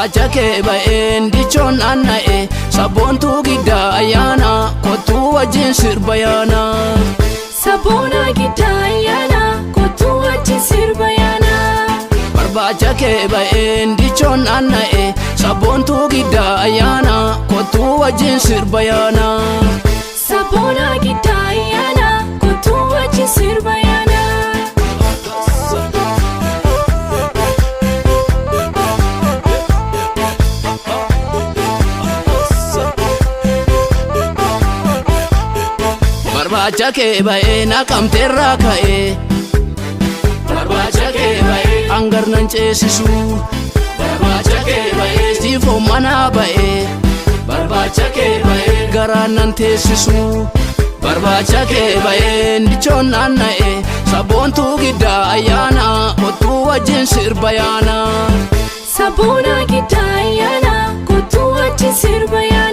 Barbaacha kee ba'een dichoon naanna'e, sabboontuu giddaa ayyaana, kottuu wajjin sirba yaana. Sabboona giddaa ayyaana, kottuu wajjin sirba yaana. Barbaacha kee ba'een dichoon naanna'e, sabboontuu giddaa ayyaana, kottuu wajjin sirba yaana. Sabboona giddaa ayyaana, kottuu wajjin sirba yaana. Barbaacha kee ba'ee naqamteerraa ka'ee. Barbaacha kee ba'ee hangar nan ceesisu. Barbaacha kee ba'ee siifoo manaa ba'ee. Barbaacha kee ba'ee garaan nan teessisu. Barbaacha kee ba'ee dichoon naanna'e, sabboontuu giddaa ayyaana, kottuu wajjin sirba yaana. Sabboona giddaa ayyaana, kottuu wajjin sirba yaana.